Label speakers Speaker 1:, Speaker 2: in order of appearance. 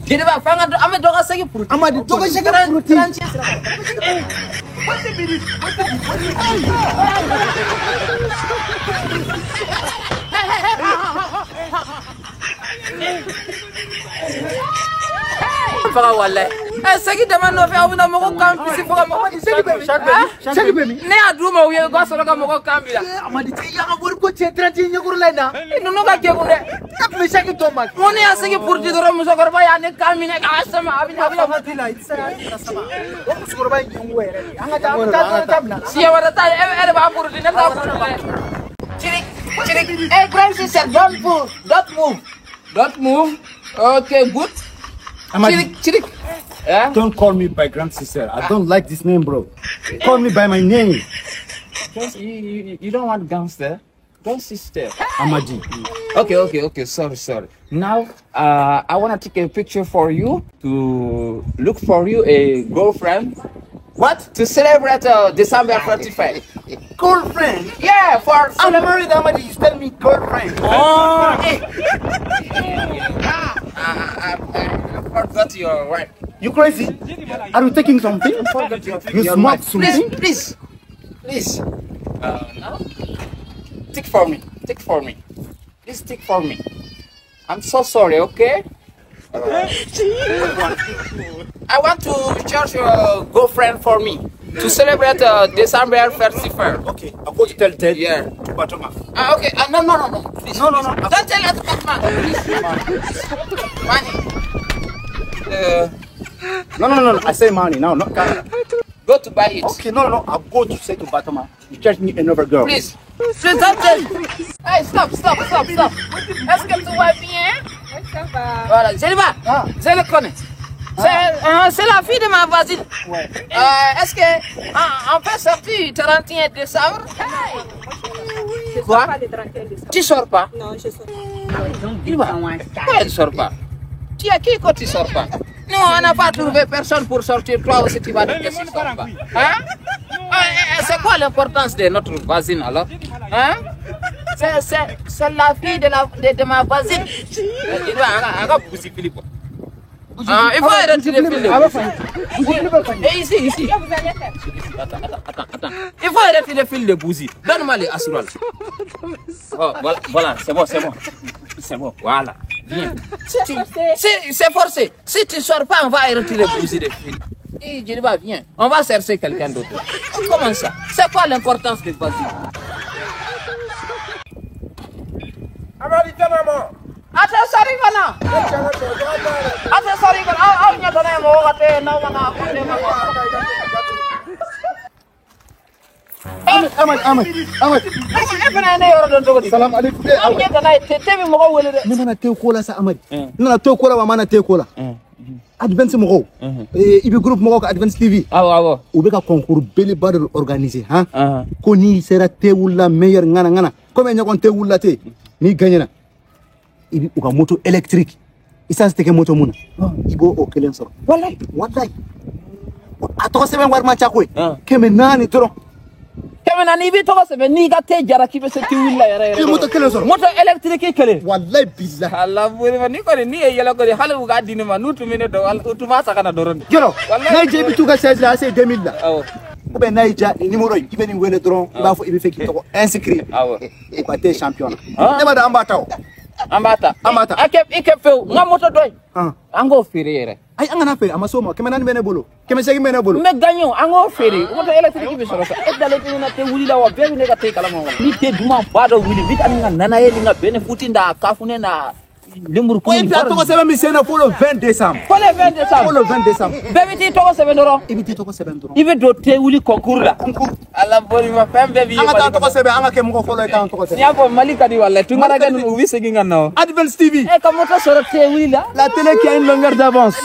Speaker 1: Jeliba f'an ka an bɛ dɔ ka segi puruti.
Speaker 2: Amadi dɔ ka segi puruti.
Speaker 1: Faga walayi. Segi dama nɔfɛ aw bɛna mɔgɔw kan bisi fo ka mɔgɔ.
Speaker 2: Segi bɛ min?
Speaker 1: Ne y'a d'u ma u ye u ka sɔrɔ ka mɔgɔw kan bila.
Speaker 2: Amadi tɛ y'an ka wari ko cɛ 30 ɲɛkɔrɔ la in na.
Speaker 1: Ninnu ka kekun dɛ.
Speaker 2: Ne tun bɛ segi tɔ ma.
Speaker 1: N ko ne y'a segi puruti dɔrɔn musokɔrɔba y'a ne kan minɛ k'a sama a bɛ na.
Speaker 2: Waati la i tɛ se ka sama. O musokɔrɔba in ɲɛngo yɛrɛ de. An ka taa an bɛ taa dɔrɔn ta bila.
Speaker 1: Siɲɛ wɛrɛ ta e yɛrɛ b'a puruti ne t'a puruti dɛ. Ciri ciri. Hey grand sister, don't move, don't move, don't move. Okay, good.
Speaker 3: Amadi.
Speaker 1: Chirik, chirik. Yeah?
Speaker 3: Don't call me by grand sister. I don't like this name, bro. Call me by my name.
Speaker 1: Just, you don't want gangster. Don't sister.
Speaker 3: Amadi.
Speaker 1: Okay. Sorry. Now, I wanna take a picture for you to look for you a girlfriend.
Speaker 3: What?
Speaker 1: To celebrate December 31st.
Speaker 3: Girlfriend?
Speaker 1: Yeah, for...
Speaker 3: I'm married, Amadi. You tell me girlfriend.
Speaker 1: Oh! I forgot your wife.
Speaker 3: You crazy? Are you taking something? You smoke something?
Speaker 1: Please. Now, take for me. Please take for me. I'm so sorry, okay? I want to charge your girlfriend for me to celebrate December 31st.
Speaker 3: Okay, I'll go to tell Ted.
Speaker 1: Yeah.
Speaker 3: To Batoma.
Speaker 1: Okay. No. Please,
Speaker 3: no.
Speaker 1: Don't tell her to Batoma. Please. Money.
Speaker 3: No. I say money now, not cash.
Speaker 1: Go to buy it.
Speaker 3: Okay, no. I'll go to say to Batoma. You charge me another girl.
Speaker 1: Please. Please don't tell. Hey, stop. Est-ce que tu vas bien?
Speaker 4: Oui, ça va.
Speaker 1: Voilà, Jeliba. Je le connais. C'est la fille de ma voisine.
Speaker 2: Ouais.
Speaker 1: Est-ce que on peut sortir 31 décembre?
Speaker 4: Je
Speaker 1: Quoi?
Speaker 4: sors pas le 31 décembre.
Speaker 1: Tu sors pas?
Speaker 4: Non, je sors pas.
Speaker 1: Pourquoi elle ne sort pas? Tu as qui quand tu sors pas? Non, on n'a pas trouvé personne pour sortir. Toi aussi, tu vas dire que tu sors pas. Hein? C'est quoi l'importance de notre voisine alors? Hein? C'est la fille de ma voisine. Il va pousser Philippe. Il faut retirer le fil de bougie. Et ici. Attends. Il faut retirer le fil de bougie. Donne-moi les assurals. Oh, voilà, c'est bon. C'est bon, voilà. Viens. C'est forcé. Si tu ne sors pas, on va retirer le bougie de fil. Et je dis, viens. On va chercher quelqu'un d'autre. Comment ça? C'est quoi l'importance de voisine? Attends, sorry, voilà. Attends, sorry, voilà.
Speaker 3: Ahmed. Salam alaikum. Ne mana te ko la sa Ahmed. Ne na te ko la wa mana te ko la. Advance mɔgɔw. I bɛ groupe mɔgɔw ka Advance TV.
Speaker 1: Awɔ.
Speaker 3: U bɛ ka concours belebeleba dɔ organiser han. Ko n'i sera te wulila meilleur ŋana. Comme ɲɔgɔn te wulila te. N'i gagnera. I bɛ u ka moto électrique. Essence tɛ kɛ moto mun na. I b'o o kelen sɔrɔ.
Speaker 1: Walayi.
Speaker 3: A tɔgɔ sɛbɛn wari man ca koyi. 400 dɔrɔn.
Speaker 1: 400 i b'i tɔgɔ sɛbɛn n'i ka te jara k'i bɛ se te wuli la yɛrɛ.
Speaker 3: I bɛ moto kelen sɔrɔ.
Speaker 1: Moto électrique kelen.
Speaker 3: Walayi bilahi.
Speaker 1: Ala boli ma ni kɔni n'i ye yɛlɛ kɔni hali u k'a di ne ma n'u tun bɛ ne dɔn u tun b'a san ka na dɔrɔn de.
Speaker 3: Yɔrɔ n'a y'i diya i bɛ t'u ka siège la a se 2000 la.
Speaker 1: Awɔ.
Speaker 3: Ou bien n'a y'i diya nin numéro in i bɛ nin wele dɔrɔn i b'a fɔ i bɛ fɛ k'i tɔgɔ inscrit.
Speaker 1: Awɔ.
Speaker 3: U ka te champion na. Ne b'a dɔn an b'a ta o.
Speaker 1: An b'a ta. I kɛ fewu n ka moto dɔ in. An k'o feere yɛrɛ.
Speaker 3: Ayi an kana feere a ma s'o ma 400 bɛ ne bolo 800 bɛ ne bolo.
Speaker 1: N bɛ gagné o an k'o feere moto électrique bɛ sɔrɔ sa e dalen tɛ ne na te wuli la wa bɛɛ bɛ ne ka te kalama wa. Ni te duman ba dɔ wuli n bɛ taa ni n ka nanaye ni n ka bɛnɛ futi n'a kafunɛ n'a lemuru
Speaker 3: Ko i bɛ taa tɔgɔ sɛbɛn min sen na fo le 20 décembre.
Speaker 1: Fo le 20 décembre.
Speaker 3: Fo le 20 décembre.
Speaker 1: Bɛɛ bɛ t'i tɔgɔ sɛbɛn dɔrɔn.
Speaker 3: I bɛ t'i tɔgɔ sɛbɛn dɔrɔn.
Speaker 1: I bɛ don te wuli concours la.
Speaker 3: Concours.
Speaker 1: Ala boli ma fɛn bɛɛ b'i ye.
Speaker 3: An ka taa tɔgɔ sɛbɛn an ka kɛ mɔgɔ fɔlɔ ye k'an tɔgɔ sɛbɛn.
Speaker 1: N'i y'a fɔ Mali ka di walayi tunkarakɛ ninnu u bɛ segin ka na o.
Speaker 3: Advance TV.
Speaker 1: E ka moto sɔrɔ te wuli la.
Speaker 3: La télé qui a une longueur d'avance.